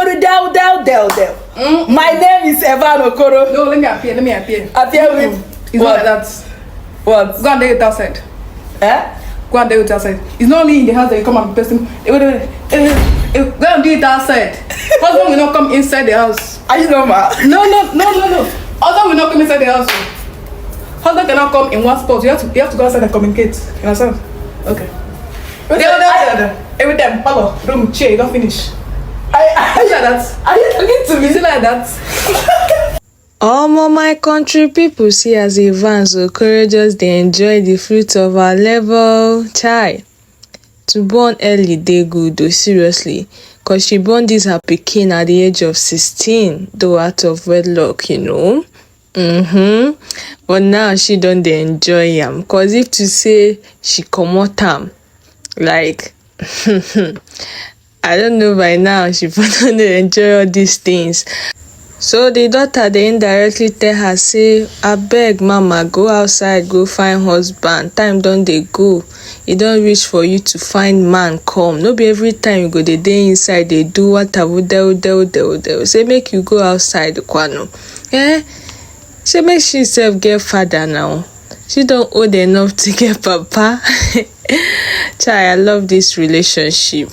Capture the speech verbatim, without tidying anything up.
Del, del, del, del. My name is Evan Okoro. No, let me appear. Let me appear. Appear with It's what? Not like that. What? Go and do it outside. Eh? Go and do it outside. It's not only in the house that you come and be person. Eh, wait, wait, wait. Eh, eh, go and do it outside. Husband will not come inside the house. Are you normal? No, no, no, no, no. Husband will not come inside the house. Husband cannot come in one spot. You have to, you have to go outside and communicate. You understand? Okay. Wait, There, I- there, there, there. Every time, power, room, chair, you don't finish. Are, are, Is it like that? Are you talking to Is me? It like that? Omo, my country people, see as Evans Okoro just dey enjoy the fruits of our labor. Chai, to born early dey good o, seriously, cause she born this her pikin at the age of sixteen, though out of wedlock, you know. Mm-hmm. But now she don dey enjoy am, cause if to say she comot am, like, I don't know by now, she for don dey enjoy all these things. So the daughter dey indirectly tell her say, "Abeg, mama, go outside, go find husband. Time don dey go. E don reach for you to find man come. No be every time you go dey dey inside dey do watawu del del del del. Say make you go outside, kwano." Eh? Say make she sef get father now. She don old enough to get papa. Chai, I love this relationship.